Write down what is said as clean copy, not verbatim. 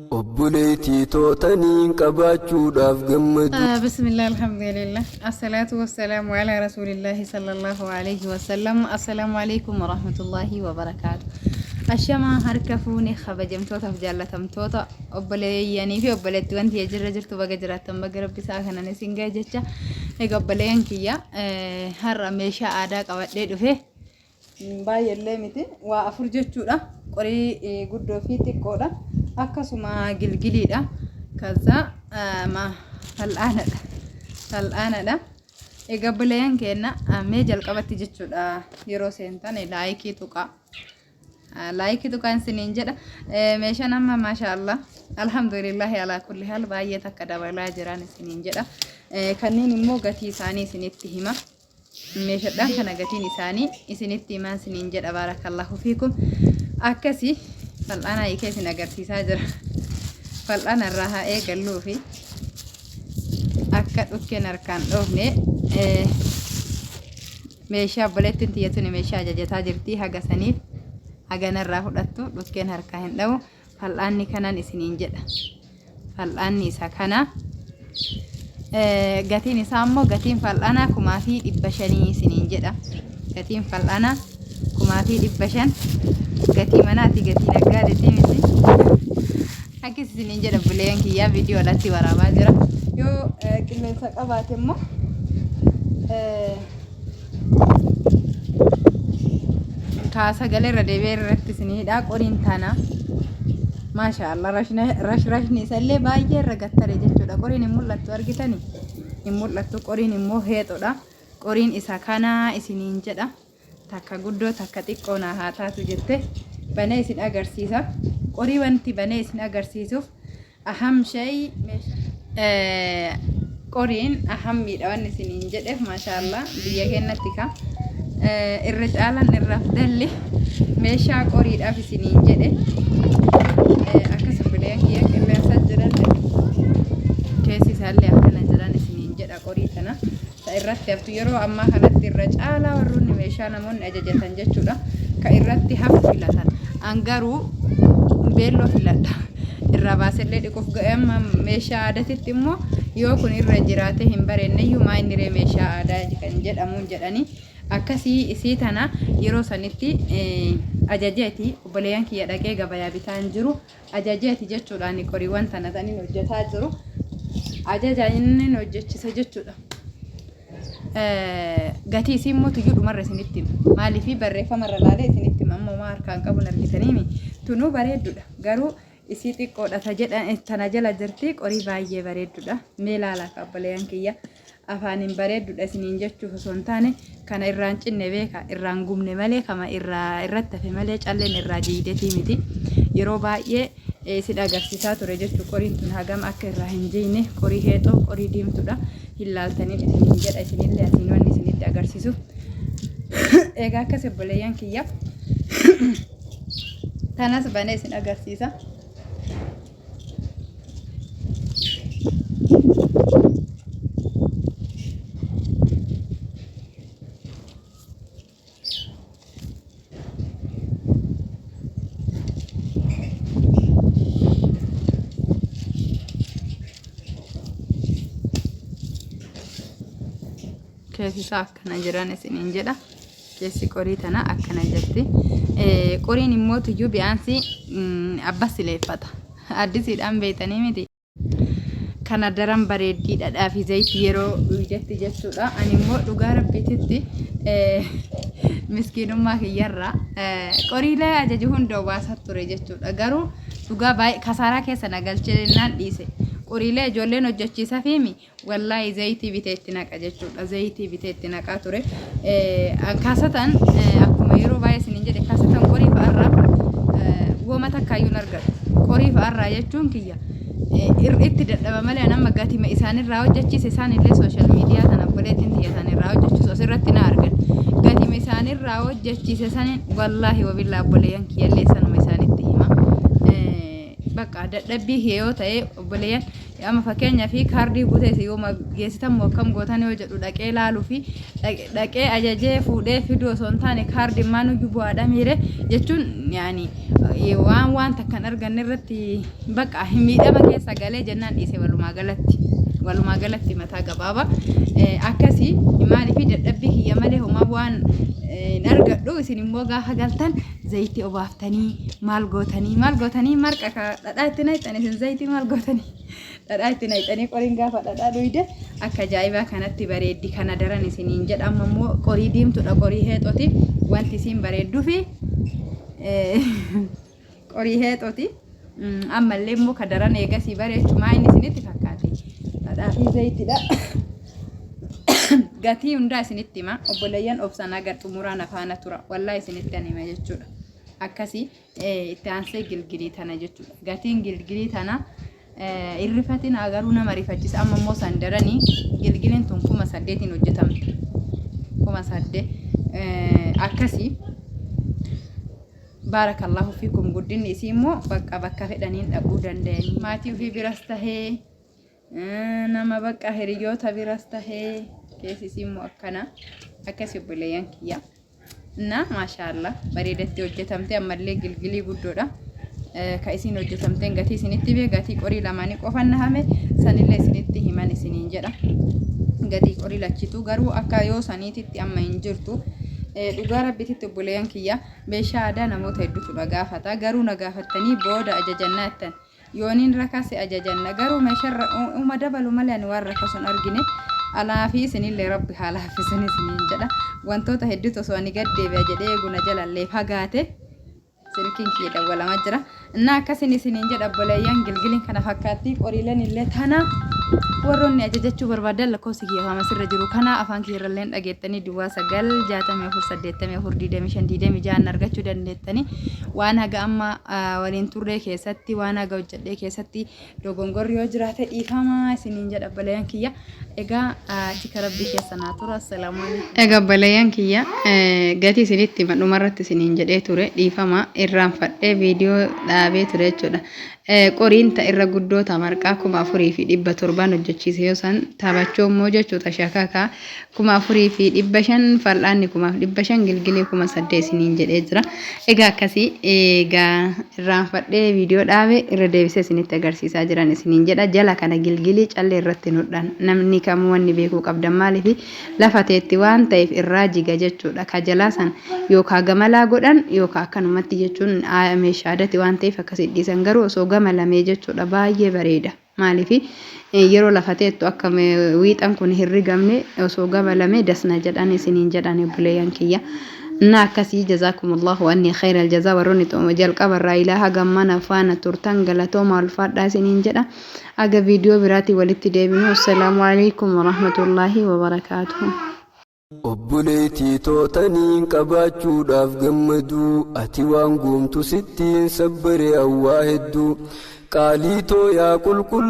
Obboleeytii too taniin qabaachuudhaaf gammadu. Bismillah alhamdulillah assalatu wassalamu ala rasulillahi sallallahu alayhi wasallam. Assalamu alaikum warahmatullahi wabarakaatu. Ashamaa harka fuune, kabajamtootaaf jaallatamtoota obboleeyyanii fi obboleettiiwwan tiyya jirra jirtu, baga jiraattan, baga rabbi isaa kanan isin gahe jecha. Egaa obboleeyyan kiyya, har'a meeshaa aadaa qabadhee dhufe. Baay'eellee miti, waa afur jechuudha. Qorii guddoo fi xiqqoodha, akkasuma gilgiliidha, kaza fal'aanadha fal'aanadha. Egaa obboleeyyan keenya, mee jalqabatti jechuudha, yeroo seentan laayikii tuqaa, laayikii tuqaan isiniin jedha. Meeshaan amma maasha Allah, alhamdulillahi alaa kulli haal, baay'ee takka dabalaa jiran isiniin jedha. Kanneen immoo gatii isaanii isinitti hima. Meeshadhaan kana gatiin isaanii isinitti himaa isiniin jedha. Baarakallahu fiikum. Akkasi fal'aana hiikee isin agarsiisaa jira. Fal'aana irraa haa eegalluu fi akka dhukkeen harkaan dhoofne. Meeshaa obboleettiin tiyya tuni meeshaa ajajataa jirti, haga saniif haganarraa fudhattu dhukkeen harkaa hin dhabu. Fal'aanni kanan isiniin jedha. Fal'aanni isa kana. Gatiin isaa immoo, gatiin fal'aanaa 5,500 isiniin jedha. Gatiin fal'aanaa 5,500, gatii manaati, gatii naggaadeetii miti. Akkas isiniin jedha buleen kiyyaa, viidiyoo alatti waraabaa jira. Yoo qilleensa qabaate immoo kaa sagalee irra deebi'ee irratti isinii hidhaa. Qoriin tana maasha Allah, rashrashni isallee baay'ee irra gattare jechuudha. Qoriin hin mul'attu, argitani, hin mul'attu. Qoriin immoo heexodha. Qoriin isa kanaa isiniin jedha. Takka guddoo takka xiqqoo naa haa taatu jette. Banee isin agarsiisa. Qorii wanti banee isin agarsiisuuf aham shay qoriin ahammiidha wanni isiniin jedheef, maashaallah, biyya keenyatti ka irra caalaan irraaf dalli meeshaa qoriidhaaf isiniin jedhe. Akkas obboleeyyan kiyya, qilleensa jiran keessi isaallee akkana jiran isiniin jedha. Qorii tana ta irratti haftu yeroo ammaa kanatti irra caalaa warroonni meeshaa namoonni ajajatan jechuudha ka irratti hafu filatan. An garuu beelloo filadha, irraa baasellee dhiquuf ga'e. Amma meeshaa aadaatitti immoo yoo kun irra jiraate hin bareenneyyuu, maa inni ree meeshaa aadaa kan jedhamuun jedhanii. Akkasii isii tana yeroo sanitti ajajeeti, obboleeyyan kiyya dhaqee gabayaa bitaan jiru ajajeeti jechuudhaan. Qoriiwwan tana taniin hojjetaa jiru ajaja inni hojjechise jechuudha. Gatii isii immoo tuyyuu dhumarra isinitti hima. Maaliif barreeffama irra laalee isinitti hima, amma homaa harkaan qabuun argitaniimi. Tunuu bareeddudha, garuu isii xiqqoodha ta jedhan tana jala jirti. Qorii baay'ee bareeddudha. Mee laalaa kaabboleeyyan kiyya, afaaniin bareeddudha isiniin jechuuf osoo hin taane, kana irraan cinne beeka, irraan gubne malee, kama irraa irratti hafe malee calleen irraa jiidetii miti. Yeroo baay'ee isin agarsiisaa ture jechuu, qoriin tun hagam akka irraa hin jiine. Qorii heexoo, qorii diimtuudha, hin laaltaniin isiniin jedha. Isinillee asiin wanni isinitti agarsiisuuf. Egaa akkas obboleeyyan kiyya, tanas banee isin agarsiisa. Keessi isaa akkana jiran isiniin jedha. Keessi qorii tana akkana jirti. Qoriin immoo tuyyuu bi'aansi abbas sileeffata. Addisiidhaan beektanii miti. Kana daran bareeddii dhadhaa fi zayitii yeroo dhuydetti jechuudha. Ani immoo dhugaa rabbiititti miskiinummaa kiyyarraa qoriilee ajaju hunda obaasaa ture jechuudha. Garuu dhugaa baay'ee kasaaraa keessa na galchee jennaan dhiise. Qoriilee ijoolleen hojjechiisa fiimi, wallaahi zayitii bitee itti naqa jechuudha. Zayitii bitee itti naqaa ture. Kaasatan akkuma yeroo baay'ee isiniin jedhe, kaasatan qorii fa'arraa wooma takkaayyuu hin argatu. Qorii fa'arraa jechuun kiyya itti dadhaba malee, an amma gatima isaanirraa hojjechiise, isaanillee sooshaal miidiyaa tana obboleettiin tiyya isaanirraa hojjechiisu asirratti na argan. Gatima isaanirraa hojjechiise saniin, wallaahi wabillaa, obboleeyyan kiyyallee sanuma isaanitti hima. Bakka dadhabbii kee yoo ta'e obboleeyyan, amma fakkeenyaa fi kaardii guutees yoo geessitan moo akkam gootan yoo jedhu, dhaqee laaluu fi dhaqee ajajee fuudhee fiduu osoo hin taane, kaardii maanuyyuu bu'aadha miire jechuun, yaani waan takkan arganne irratti bakka miidhama keessa galee jennaan dhiise. Walumaa galatti mataa gabaaba akkasii. Maaliif dadhabbii kiyya malee homaa waan hin argadhu. Isin immoo gaafa galtan zayitii obaaftanii, maal gootanii, maal gootanii, marqa dhadhaa itti naqxan, isin zayitii maal gootanii, dhadhaa itti naqxanii, qoriin gaafa dhadhaa dhuyde akka ajaa'ibaa kanatti bareeddi. Kana daran isiniin jedha. Amma immoo qorii diimtuudha, qorii heexooti. Wanti isiin bareedduufi qorii heexooti. Ammallee immoo ka daran eegasii bareechumaa inni isinitti fakkaate dhadhaa fi zayitiidha. Gatii hundaa isinitti hima, obboleeyyan. Obsan agar xumuraan afaana tura, wallaa isinitti an hima jechuudha. Akkasii itti aansee gilgilii tana jechuudha. Gatiin gilgilii tana irrifatin garuu nama rifachisa. Amma immoo san daranii gilgiliin tun 8,000n hojjetamte, 8,000 akkasii. Baarakallahu fiikum. Guddinni isii immoo bakka bakka fedhaniin dhaquu danda'anii, maatii ofii biras tahee, nama bakka hiriyoota biras tahee. Keessi isii immoo akkana akkasi, obboleeyyan kiyya. Na maashaallah, bareedatti hojjetamte. Ammallee gilgilii guddoodha. Ka isiin hojjetamteen gatii isinitti bee, gatii qorii lamaanii qofan nahame, sanillee isinitti himan isiniin jedha. Gatii qorii lachitu garuu akka yoo saniititti amma hin jirtu. Dhugaa rabbititti, obboleeyyan kiyya, meeshaa aadaa namoota hedduutu na gaafata. Garuu na gaafattanii booda ajajannaa jettan. Yooniin rakase ajajanna, garuu meeshaarra uma dabalu malee ani waan rakasu hin argine. Alaa fi isinillee rabbi haa laaffisan isiniin jedha. Wantoota hedduutu osoo ani gad deebi'a jedhee eegu na jalallee fagaate. Silkiin kiyya dawwalamaa jira. Innaa akkasin isiniin jedha, obboleeyyan. Gilgiliin kana fakkaatti, qoriileen illee tana. Warroonni ajajachuu barbaadan lakkoofsi kiyya afaan asirra jiru kana, afaan kiyyarrallee dhageettanii, 09 64 84 25 26 argachuu dandeettanii. Waan haga amma waliin turree keessatti, waan haga hojjedhee keessatti dogongorri yoo jiraate dhiifamaa isiniin jedha, obboleeyyan kiyya. Egaa tika rabbii keessa naa tura. Assalaamu alaikum. Egaa obboleeyyan kiyya, gatii isinitti dhumarratti isiniin jedhee ture, dhiifama, irraanfadhee viidiyoo dhaabee ture jechuudha. Qoriin ta irra guddoo ta marqaa 4700n hojjechiise yoo san, taphachuu immoo jechuudha shakakaa 4500, fal'aanni 1500, gilgilii 8,000 isiniin jedhee jira. Egaa akkasii, egaa irraanfadhee viidiyoo dhaabe, irra deebisee isinitti agarsiisaa jiran isiniin jedha. Jala kana gilgilii callee irratti nudhan namni kamuu wanni beekuu qabdan, maaliif lafa teetti waan ta'eef irraa jiga jechuudha. Ka jalaa san yookaan gamalaa godhan yookaan akkanumatti jechuun meeshaa aadaati waan ta'eef akkasii dhiisan, garuu osoo gamalamee jechuudha baay'ee bareeda. Maaliif yeroo lafa teettu akka wiixan kun hin rigamne osoo gamalame dasna jedhan isiniin jedhan, obboleeyyan kiyya. Na akkasii, jazaakumullahu anni khayral jazaa. Warroonni jalqaba irraa ilaa haga mana faana turtan galatooma, ulfaadhaa isiniin jedha. Aga viidiyoo biraatii walitti deebinu. Assalaamu alaikum warahmatullaahi wabarakaatuhu. Obboleettii tootaniin qabaachuudhaaf gammaduu, ati waan guumtu sittiin sabbare, hawwaa hedduu qaalii too yaa qulqulluu.